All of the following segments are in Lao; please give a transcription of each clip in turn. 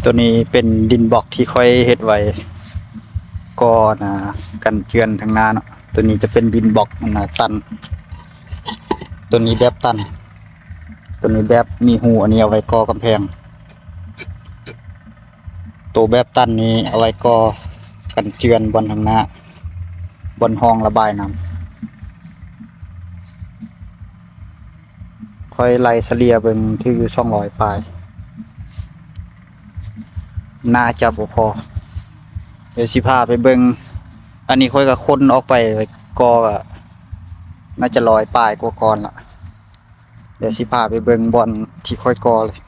ໂຕນີ້ເປັນດິນບລັອກທີ່ຂ້ອຍເຮັດໄວ້ ກໍນາກັນເຈື່ອນທາງໜ້າເນາະ. ໂຕນີ້ຈະເປັນດິນບລັອກນາຕັນ ໂຕນີ້ແບບຕັນ ໂຕນີ້ແບບມີຮູ ອັນນີ້ເອົາໄວ້ກໍ່ກຳແພງ. ໂຕແບບຕັນນີ້ເອົາໄວ້ກໍ່ກັນເຈື່ອນບ່ອນທາງໜ້າ ບ່ອນຮ່ອງລະບາຍນ້ຳ. ຂ້ອຍໄລ່ສະເລ່ຍເບິ່ງຖືຢູ່ສອງຮ້ອຍປາຍ ໜ້າຈະບໍ່ພໍ. ດຽວຊິພາໄປເບິ່ງ ອັນນີ້ຂ້ອຍກໍຂົນອອກໄປ ກໍໜ້າຈະຮ້ອຍປາຍກວ່າກ້ອນລະ. ດຽວຊິພາໄປເບິ່ງບ່ອນທີ່ຂ້ອຍກໍ່ເລີຍ.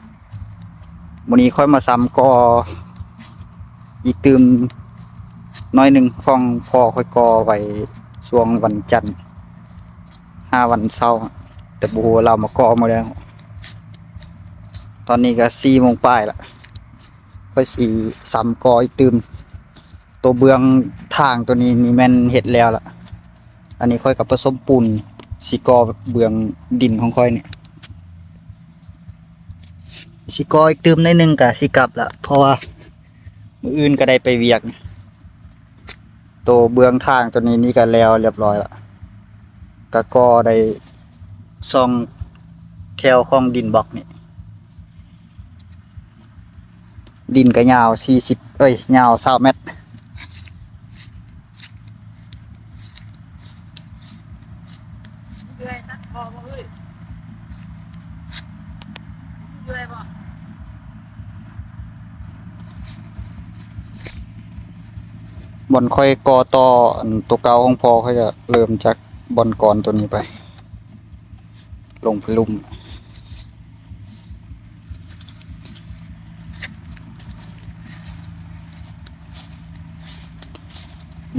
ມື້ນີ້ຂ້ອຍມາຊຳກໍ່ອີກຕື່ມໜ້ອຍໜຶ່ງ ຂອງພໍ່ຂ້ອຍກໍ່ໄວ້ຊ່ວງວັນຈັນຫາວັນເສົາ ແຕ່ບໍ່ຮູ້ວ່າລາວມາກໍ່ມື້ໃດ. ຕອນນີ້ກໍສີ່ໂມງປາຍລະ ຂ້ອຍຊິຊຳກໍ່ອີກຕື່ມ. ໂຕເບື້ອງທາງໂຕນີ້ນີ້ແມ່ນເຮັດແລ້ວລະ. ອັນນີ້ຂ້ອຍກໍປະສົມປູນ ຊິກໍ່ເບື້ອງດິນຂອງຂ້ອຍນີ້ ຊິກໍ່ອີກຕື່ມໜ້ອຍໜຶ່ງກະຊິກັບລະ ເພາະວ່າມື້ອື່ນກໍໄດ້ໄປວຽກ. ໂຕເບື້ອງທາງໂຕນີ້ນີ້ກໍແລ້ວລຽບຮ້ອຍລະ ກໍກໍ່ໄດ້ສອງແຖວຂອງດິນບລັອກນີ້. ດິນກໍຍາວສີ່ສິບ ເອີຍ ຍາວຊາວແມັດ. ບ່ອນຂ້ອຍກໍ່ຕໍ່ອັນໂຕເກົ່າຂອງພໍ່ຂ້ອຍ ກໍເລີ່ມຈາກບ່ອນກ່ອນໂຕນີ້ໄປ ລົງໄປລຸ່ມ.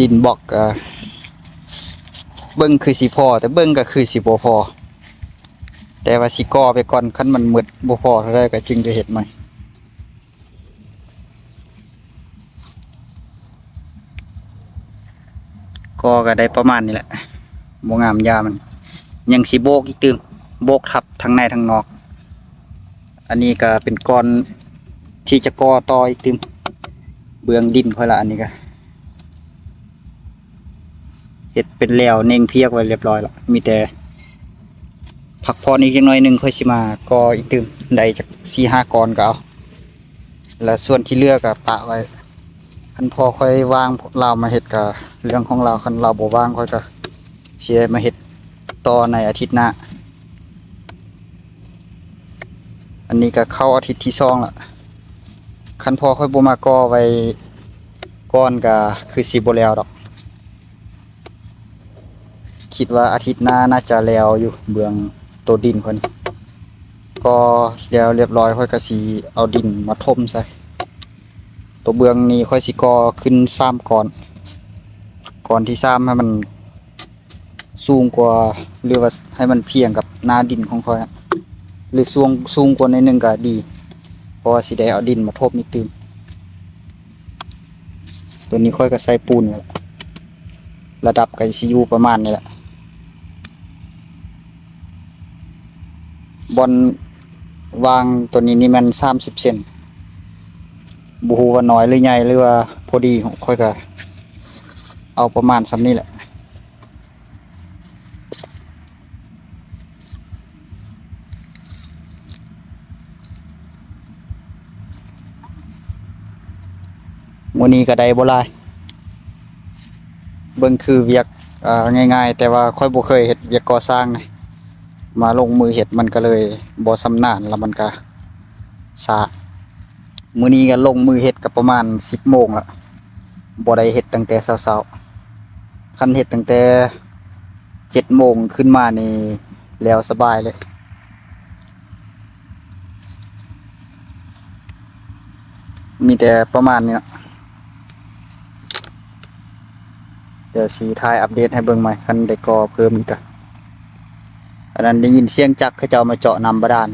ດິນບລັອກ ເອີ ເບິ່ງຄືຊິພໍ ແຕ່ເບິ່ງກໍຄືຊິບໍ່ພໍ ແຕ່ວ່າຊິກໍ່ໄປກ່ອນ ຄັນມັນໝົດບໍ່ພໍເທົ່າໃດກໍຈຶ່ງຈະເຮັດໃໝ່. ກໍ ກໍໄດ້ປະມານນີ້ແຫຼະ ບໍ່ງາມຢາມັນ ຍັງຊິໂບກອີກຕື່ມ ໂບກທັບທັງໃນທັງນອກ. ອັນນີ້ກໍເປັນກ້ອນທີ່ຈະກໍ່ຕໍ່ອີກຕື່ມ ເບື້ອງດິນຂ້ອຍລະ. ອັນນີ້ກໍເຮັດເປັນແລ້ວເໜັງພຽກໄວ້ລຽບຮ້ອຍລະ ມີແຕ່ພັກຜ່ອນອີກຈັກໜ້ອຍໜຶ່ງ ຂ້ອຍຊິມາກໍ່ອີກຕື່ມ ໄດ້ຈັກສີ່ຫ້າກ້ອນກໍເອົາ. ແລະ ສ່ວນທີ່ເຫຼືອກໍປະໄວ້ ຄັນພໍ່ຂ້ອຍວ່າງ ລາວມາເຮັດກໍເລື່ອງຂອງລາວ ຄັນລາວບໍ່ວ່າງ ຂ້ອຍກໍຊິໄດ້ມາເຮັດຕໍ່ໃນອາທິດໜ້າ. ອັນນີ້ກໍເຂົ້າອາທິດທີສອງລະ ຄັນພໍ່ຂ້ອຍບໍ່ມາກໍ່ໄວ້ກ່ອນ ກໍຄືຊິບໍ່ແລ້ວດອກ. ຄິດວ່າອາທິດໜ້າໜ້າຈະແລ້ວຢູ່ ເບື້ອງໂຕດິນຂ້ອຍນີ້ ກໍແລ້ວລຽບຮ້ອຍ ຂ້ອຍກໍຊິເອົາດິນມາຖົມໃສ່. ໂຕເບື້ອງນີ້ຂ້ອຍຊິກໍ່ຂຶ້ນສາມກ້ອນ ກ້ອນທີສາມໃຫ້ມັນສູງກວ່າ ຫຼືວ່າໃຫ້ມັນພຽງກັບໜ້າດິນຂອງຂ້ອຍ ຫຼືສູງ ສູງກວ່າໜ້ອຍໜຶ່ງກໍດີ ເພາະວ່າຊິໄດ້ເອົາດິນມາຖົມອີກຕື່ມ. ໂຕນີ້ຂ້ອຍກໍໃສ່ປູນນີ້ແຫຼະ ລະດັບກໍຊິຢູ່ປະມານນີ້ແຫຼະ. ບ່ອນວາງໂຕນີ້ນີ້ແມ່ນສາມສິບເຊັນ ບໍ່ຮູ້ວ່ານ້ອຍຫຼືໃຫຍ່ ຫຼືວ່າພໍດີ ຂ້ອຍກໍເອົາປະມານສ່ຳນີ້ແຫຼະ. ມື້ນີ້ກໍໄດ້ບໍ່ຫຼາຍ ເບິ່ງຄືວຽກ ເອີ ງ່າຍໆ ແຕ່ວ່າຂ້ອຍບໍ່ເຄີຍເຮັດວຽກກໍ່ສ້າງນະ ມາລົງມືເຮັດມັນກໍເລີຍບໍ່ຊຳນານ ແລ້ວມັນກໍຊ້າ. ມື້ນີ້ກໍລົງມືເຮັດກໍປະມານສິບໂມງລະ ບໍ່ໄດ້ເຮັດຕັ້ງແຕ່ເຊົ້າໆ. ຄັນເຮັດຕັ້ງແຕ່ເຈັດໂມງຂຶ້ນມານີ້ ແລ້ວສະບາຍເລີຍ. ມີແຕ່ປະມານນີ້ເນາະ ດຽວຊິຖ່າຍອັບເດດໃຫ້ເບິ່ງໃໝ່ ຄັນໄດ້ກໍ່ເພີ່ມອີກກະ. ອັນນັ້ນໄດ້ຍິນສຽງຈັກເຂົາເຈົ້າມາເຈາະນ້ຳບາດານ